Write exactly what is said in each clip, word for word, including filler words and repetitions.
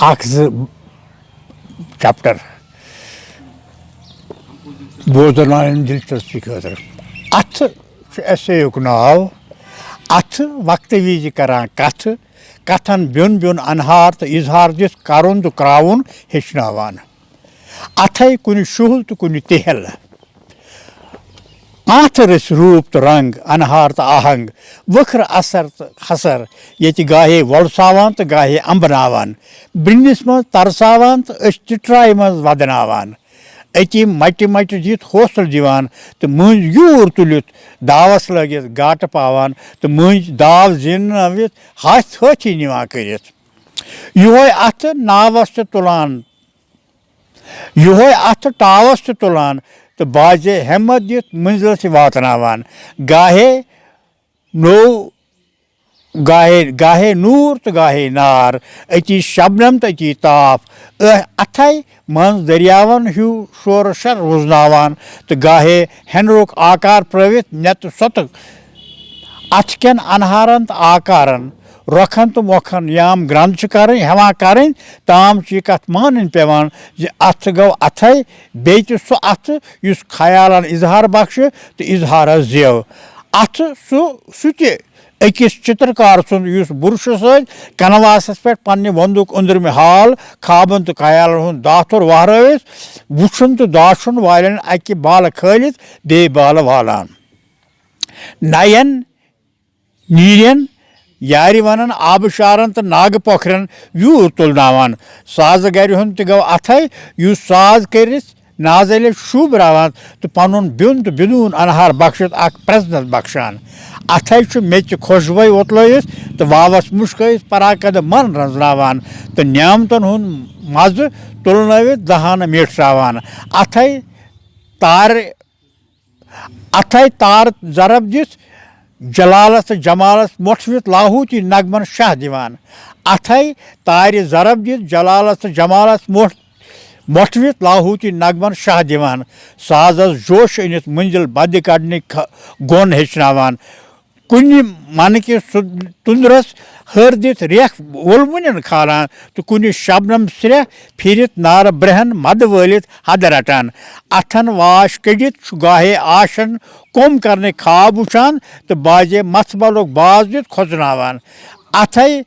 اکھ زٕ چیپٹر بوزن والٮ۪ن دلچسپی خٲطرٕ۔ اتھ چھُ ایسے یُک ناو، اتھ وقتہٕ وِزِ کران کتھٕ، کتھن بیوٚن بیوٚن انہار تہٕ اظہار دِتھ کرُن تہٕ کرٛاوُن ہیٚچھناوان۔ اتھے کُنہِ شُہل تہٕ کُنہِ تِہل۔ اتھ رٔسۍ روٗپ تہٕ رنگ، انہار تہٕ آہنگ، وٕکھرٕ اثر تہٕ حسر، ییٚتہِ گاہے وۄلساوان تہٕ گاہے امبناوان، برنِس منٛز ترساوان تہٕ أچھ ٹِٹرایہِ منٛز ودناوان۔ أتی مٹہِ مٹہِ دِتھ حوصلہٕ دِوان تہٕ مٔنٛزۍ یوٗر تُلِتھ داوس لٲگِتھ گاٹہٕ پاوان تہٕ مٔنٛزۍ داو زیننٲوِتھ ہتھ ہٲتھی نِوان کٔرِتھ۔ یِہوے اتھٕ ناوس تہِ تُلان، یِہوے اتھٕ ٹاوس تہِ تُلان تہٕ بازے ہمت دِتھ منزلس واتناوان۔ گاہے نوٚو، گاہے، گاہے نوٗر تہٕ گاہے نار، أتی شبنم تہٕ أتی تاپھ۔ أ-، اتھے منٛز دٔریاوَن ہیوٗ شورٕ شر وُزناوان تہٕ گاہے ہٮ۪نٛدرُک آکار پرٛٲوِتھ نٮ۪تہٕ سۄتہٕ اَتھٕ کٮ۪ن اَنہارَن تہٕ آکارَن، رۄخَن تہٕ مۄکھَن یام گرٛنٛد چھِ کَرٕنۍ، ہٮ۪وان کَرٕنۍ، تام چھِ یہِ کَتھ مانٕنۍ پٮ۪وان زِ اَتھٕ گوٚو اَتھَے، بیٚیہِ تہِ سُہ اَتھٕ یُس خیالَن اِظہار بخشہِ تہٕ اِظہارَس زیو۔ اَتھٕ سُہ، سُہ تہِ أکِس چِترکار سُنٛد یُس بُرشہٕ سۭتۍ کنواسس پٮ۪ٹھ پننہِ وۄندُک أنٛدرِمہِ حال، خوابن تہٕ خیالن ہُنٛد داتُر وہرٲوِتھ وُچھُن تہٕ داچھُن والٮ۪ن اکہِ بالہٕ کھٲلِتھ بیٚیہِ بالہٕ والان۔ نین نیرٮ۪ن یارِ ونان آبہٕ شارن تہٕ ناگہٕ پۄکھرٮ۪ن یوٗر تُلناوان۔ سازٕ گرِ ہُنٛد تہِ گوٚو اتھے، یُس ساز کٔرِتھ نازیلہِ شوٗب راوان تہٕ پنُن بیوٚن تہٕ بیدوٗن انہار بخشِتھ اکھ پرٛزنت بخشان۔ اتھے چھُ میٚژِ خۄشبوے وۄتلٲوِتھ تہٕ واوس مُشکٲوِتھ پراکندٕ من رنزناوان تہٕ نعمتن ہُنٛد مزٕ تُلنٲوِتھ دہانہٕ میٖٹھراوان۔ اتھے تارِ، اتھے تارٕ ضرب دِتھ جلالس تہٕ جمالس مۄٹھوِتھ لاہوتی نغمن شاہ دِوان۔ اتھے تارِ ضرب دِتھ جلالس تہٕ جمالس مۄٹھ مۄٹھوِتھ لاہوتی نغمن شاہ دِوان۔ سازس جوش أنِتھ مٔنزِل بدِ کڑنٕکۍ کھ-، گۄن ہیٚچھناوان۔ کُنہِ منہٕ کِس سُہ تُندرس ہٕر دِتھ ریکھ وولوٕنٮ۪ن کھالان تہٕ کُنہِ شبنم سرٛیہ پھِرِتھ نارٕ برٛہن مدٕ وٲلِتھ حدٕ رٹان۔ اتھن واش کٔڑِتھ چھُ گاہے آشن کوٚم کرنٕکۍ خواب وُچھان تہٕ بازے مژھ بلُک باز دِتھ کھۄژناوان۔ اتھے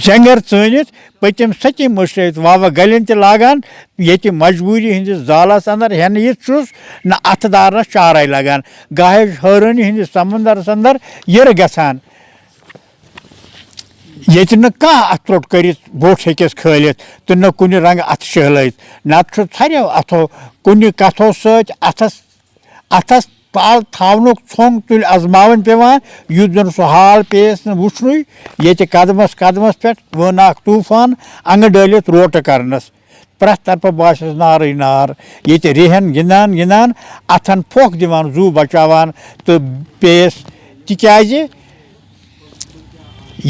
زینگر ژٲنِتھ پٔتِم سٔتِم مٔشرٲوِتھ واوٕ گلٮ۪ن تہِ لاگان، ییٚتہِ مجبوٗری ہٕنٛدِس زالس اندر ہٮ۪نہٕ یِتھ چھُس نہٕ اتھٕ دارنس چارے لگان۔ گاہے حٲرٲنی ہٕنٛدِس سمندرس اندر یِرٕ گژھان، ییٚتہِ نہٕ کانٛہہ اتھٕ روٚٹ کٔرِتھ بوٚٹھ ہیٚکٮ۪س کھٲلِتھ تہٕ نہٕ کُنہِ رنگہٕ اتھٕ شہلٲوِتھ۔ نتہٕ چھُ ژھرٮ۪و اتھو کُنہِ کتھو سۭتۍ اتھس اتھس تل تھاونُک ژھۄنگ تُلۍ ازماوٕنۍ پٮ۪وان، یُتھ زن سُہ حال پیٚیس نہٕ وُچھنُے، ییٚتہِ قدمس قدمس پٮ۪ٹھ وٲناکھ طوفان انگہٕ ڈٲلِتھ روٹہٕ کرنس۔ پرٛٮ۪تھ طرفہٕ باسٮ۪س نارٕے نار، ییٚتہِ ریہن گِنٛدان گِنٛدان اتھن پھۄکھ دِوان زُو بچاوان تہٕ پیٚیس، تِکیازِ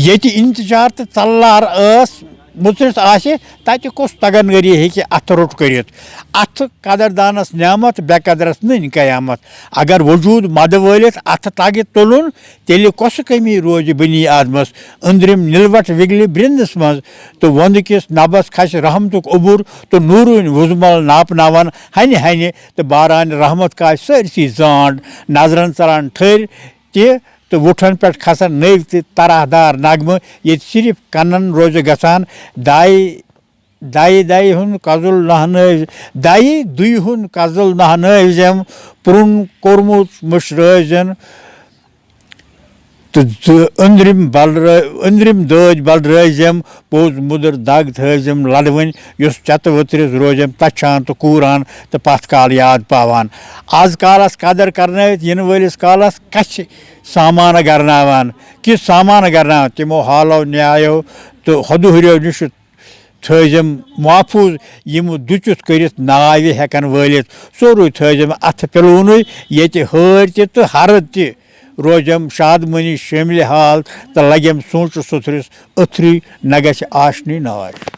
ییٚتہِ انتظار تہٕ ژلار ٲس مُژرِتھ آسہِ، تتہِ کُس تگن گری ہیٚکہِ اتھٕ روٚٹ کٔرِتھ؟ اتھٕ قدردانس نعمت، بے قدرس نٔنۍ قیامت۔ اگر وجود مدٕ وٲلِتھ اتھٕ تگہِ تُلُن، تیٚلہِ کۄسہٕ کٔمی روزِ بنی آدمس؟ أنٛدرِم نِلوٹھ وِگلہِ برِندس منٛز تہٕ وۄندٕ کِس نبس کھسہِ رحمتُک اوٚبُر تہٕ نوٗرٲنۍ وُزمل ناپناون ہنہِ ہنہِ تہٕ بارانہِ رحمت کاسہِ سٲرسٕے زانٛڈ۔ نظرن ژلان ٹھٔرۍ تہِ تہٕ وُٹھن پٮ۪ٹھ کھسن نٔوۍ تہٕ طرح دار نغمہٕ، ییٚتہِ صرف کنن روزِ گژھان۔ دایہِ، دایہِ دایہِ ہُنٛد کزُل نہنٲوۍ، دایہِ دُیہِ ہُنٛد کزُل نہنٲوۍ زٮ۪م، پرُن کوٚرمُت مٔشرٲوۍ زٮ۪ن۔ تہٕ زٕ أنٛدرِم بلرٲ-، أنٛدرِم دٲدۍ بلرٲوۍ زٮ۪م، پوٚز مُدٕر دگ تھٲوۍ زٮ۪م لڑوٕنۍ، یۄس چتہٕ ؤتھرِس روزٮ۪م تچھان تہٕ کوٗران تہٕ پتھ کال یاد پاوان۔ از کالس قدر کرنٲوِتھ یِنہٕ وٲلِس کالس کچھِ سامانہٕ گرناوان، کہِ سامانہٕ گرناوان، تِمو حالو نیایو تہٕ ہدوہریو نِش تھٲوزٮ۪م محفوٗظ، یِم دُژِتھ کٔرِتھ ناوِ ہٮ۪کن وٲلِتھ۔ سورُے تھٲوزٮ۪م اَتھٕ پِلوُنُے، ییٚتہِ ہٲرۍ تہِ تہٕ ہرٕد تہِ روزٮ۪م شادمٲنی شٲملہِ حال تہٕ لگٮ۪م سونٛچہٕ سُتھرِس أتھرُے، نہ گژھِ آشنٕے ناش۔